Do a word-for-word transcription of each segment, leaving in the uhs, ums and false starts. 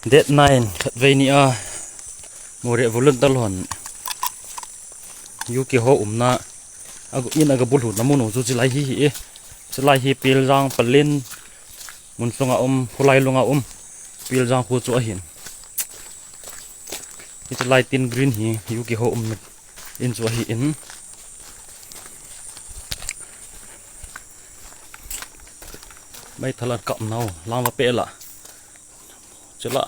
Date nine, khatvei ni a, Moreh volunteer hon U K ho umna, a, in a gabulhuna mun u chu chilai hi hi e. Chilai hi Piljang Palin, mun sunga um, Khulai lunga um, Piljang khu chu ahin. Hi chilai tin green hi U K ho umna in chu ahi in. Meithal an kap nau, lang va pe la. Chila,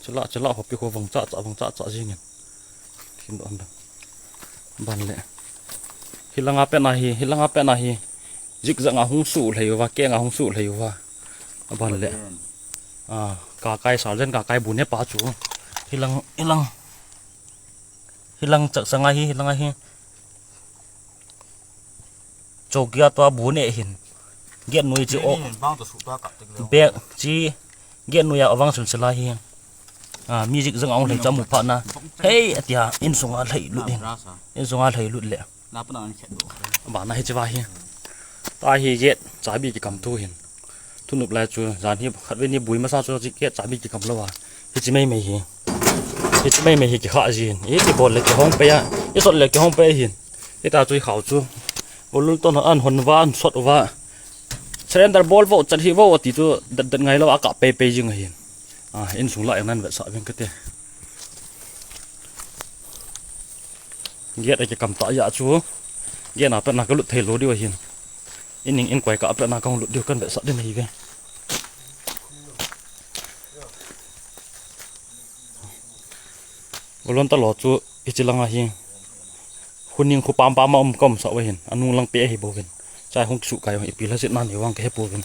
chila, chila, hopi ho vang cha cha, vang cha cha jingin. Thim do an da. Ban le. Hilanga pe na hi, hilanga pe na hi. Zik zanga hung su lhei uva, kenga hung su lhei uva. Ban le. A, ka kai sal jen ka kai bu ne pa chu. Hilang, hilang. Hilang chak sanga hi, hilanga hi. Chokia tua bu ne hin. Get nui chi o. Bek chi get nui a vang sun sila hi. A, music zang ong lhei chamu pha na. Hei, atia, in sunga lhei lut hin. In sunga lhei lut le. Ba na hi chiva hi. Ta hi get, chabi ki kam thu hin. Thunup lai chu, jan hi khatvei ni bui masa chu chi get chabi ki kam lo a. Hi chi mai mai hi. Hi chi mai mai hi ki kha jin. Hi ti bol le ki hong pe a. Hi sot le ki hong pe hin. Hita chu i khau chu. Volunteer hon an hon uva, an sot uva. Surrender bol vo, chat hi vo, ti chu dat, dat ngai lo a ka pe pe jing ahin. A, in sung la eng nan vet sa veng kate. Get a ki kam ta ya chu. Get na pe na ka lut thei lo diu ahin. In ning in koi ka pe na ka hung lut diu kan vet sa din hi ve. Volunteer lo chu i chi langa hi. Huning khu pam pam a um kom sa wa hin. Anung lang pe hi bo vin. Chai hung su kai ipi la sit na ni wang ke he po vin.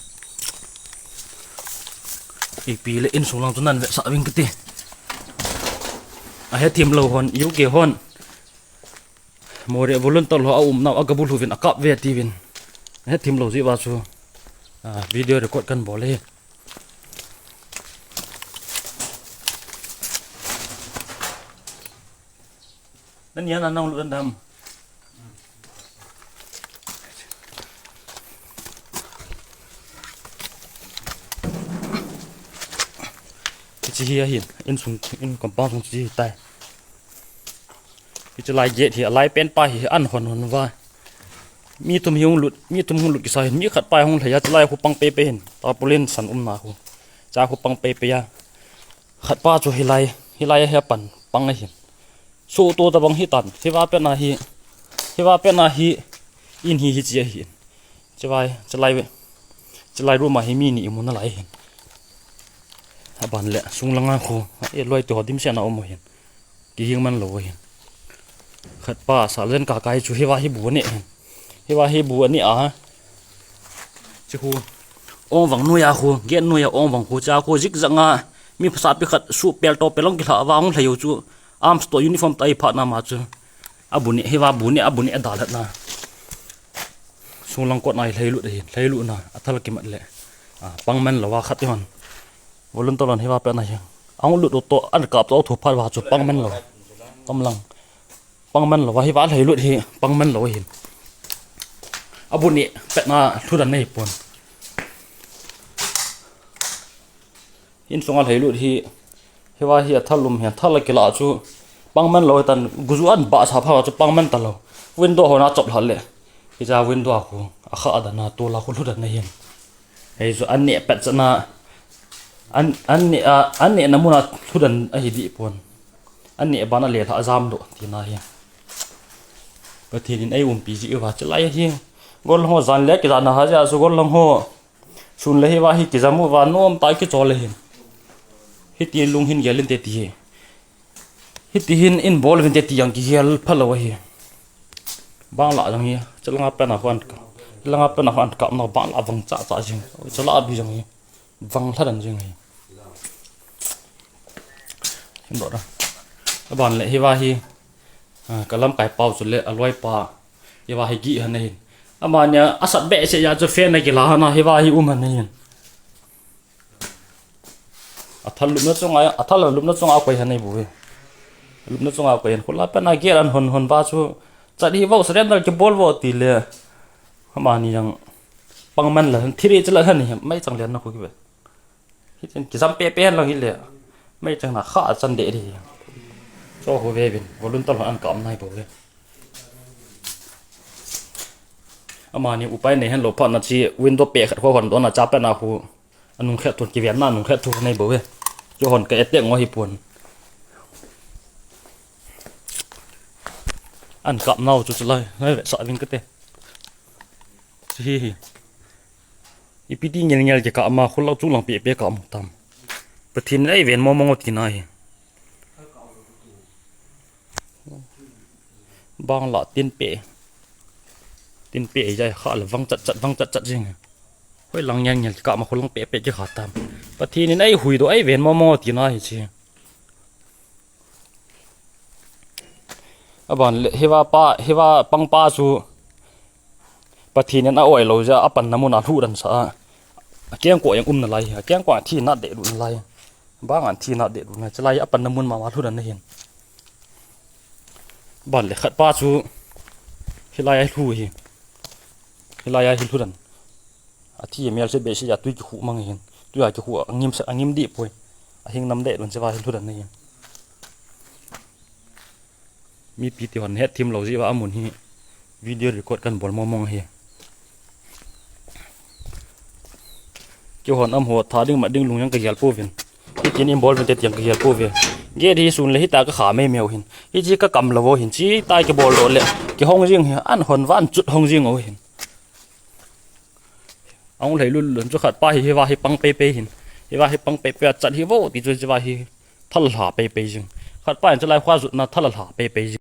Ipi le in sung lang chu nan ve sa vin kiti. A he thim lo hon, U K hon. Moreh volunteer ho a um nau a gabulhu vin a kap ve ti vin. A he thim lo ji wa chu. A, video record kan bol e. Nan yan an nang lut an dam. Kichi hi ahin, in sung, in compound sung chi hi tai. Kichi lai gate hi, a lai pen pa hi, an hon hon va. Mi thum hi hung lut, mi thum hung lut kisa hin, mi khat pa hung lhei a, chilai khu pang pe pe hin, tarpaulin san um na khu. Cha khu pang pe pe a. Khat pa chu hilai, hilai a he pan, pang ahin. Su tu ta bang hi tan, hiva pe na hi, hiva pe na hi, in hi hi chi ahin. Chivai, chilai ve. Chilai room a hi mi ni i mu na lai hin. A ban le, sung langa khu, e loi tu ho dim se na um hin. Ki hing man lo hin. Khat pa, sal zen ka kai chu hiva hi bu ne hin. Hiva hi bu ani a. Chi khu. Ong vang nuya khu, get nuya ong vang khu, cha khu zik zanga. Mi phasa pi khat su pel to pelong ki hla va ong lhayu chu. Arms to uniform tai pha na ma chu. A bu ne, hiva bu ne, a bu ne a da lat na. Sunglang kot nai lhailut ahi, lhailut na, a thal kimat le. A, pangman lo va khat hon. Volunteer hon hiva pe na hi. Ang lut to, an kap to thu phat va chu pangman lo. Kamlang. Pangman lo va hiva lhailut hi, pangman lo hin. A bu ne, pe na thu dan nei pon. In sunga lhailut hi, hiva hi a thal lum hi, a thal a kila chu, pangman lo tan, guzu an ba sa pha chu pangman ta lo. Window hona chop lha le. Hi cha window a khu, a kha a dana, tu la khu lhu dana hin. Hei chu an ne pet chana, an, an ne a, an ne na muna lhu dan ahi di pon. An ne bana le lha jam do, ti na hi. Pathen in ei umpi ji uva, chilai hi. Gol ho jan le ki jan na ha ja chu gol ho. Sun le hiva hi kijam uva nom ta kichol le hin. Hiti lung hin gel inte ti hi. Hiti hin in bol vinte ti jong kigel phalo ahi. Bang la jong hi, chalanga pena hon ka. Langa pena hon ka na bang la vang cha cha jing. Chala abi jong hi. Vang lha dan jing hi. Hin do da. Aban le hiva hi. Ah, ka lamkai pau chu le a loi pa. Hiva hi gi han hin. Amania asat be se ya chu fe na kila hana hiva hi um han hin. A thal lupna chunga, a thal lupna chunga koi han nei bu hi. Lupna chunga koi han khula pena gate an hon hon va chu. Chat hi vo surrender kibol vo ti le. Amani jong pangman la thiri chala han hi mai chang le na khu kibe. Hitin kijam pe pe han lo hi le. Mei chang na kha chan de di. Cho hu ve bin, volunteer hon an kap nai bou ve. Amani upai nei hen lou phat na chi window pe khat ho hon don a cha pe na hu. Anung khat thun kiven na anung khat thun nei bou ve. Cho hon ka etek ngo hi pun. An kap nau chu chu lai, lai ve sa ving ka te. Chi hi hi. Ipi ti ngel ngel ke ka ama khul lau chu lang pe pe ka mu tam. Pathin ei ven mo mo ti na hi. Bang la tin pe. Tin pe jai kha la vang chat chat, vang chat chat jing. Hoi lang ngel ngel ke ka ama khul lang pe pe ke kha tam. Pathin in ei hui do ei ven mo mo ti na hi chi. Aban le hiva pa, hiva pang pa chu Pathin in a oi lo ja a pan na mun a lhu dan sa. A keng ko yang um na lai, a keng ko a thi na de lu na lai. Bang an thi na de lu na chalai a pan na mun ma ma lhu dan na hin. Ban le khat pa chu hilai a lhu hi. Hilai a hi lhu dan. A thi mel se be se ja tui ki khu mang hin. Tui a ki khu a ngim se a ngim di poi. A hing nam de lu se va hi lhu dan na hin. Mipi ti hon het thim lo jiva amun hi video record kan bol mo mong hi. Ki hon am ho tha ding ma ding lung yang ka gel po vin. Hi tin in bol vin te tiang ka gel po ve. Ge di sun le hi ta ka kha me meu hin. Hi ji ka kam lo vo hin chi tai ka bol lo le. Ki hong jing hi an hon van chut hong jing o hin. Ang lei lul lun chu khat pa hi hiva hi pang pe pe hin. Hiva hi pang pe pe a chat hi vo ti chu jiva hi thal hla pe pe jing. Khat pa in chu lai khua zut na thal hla pe pe jing.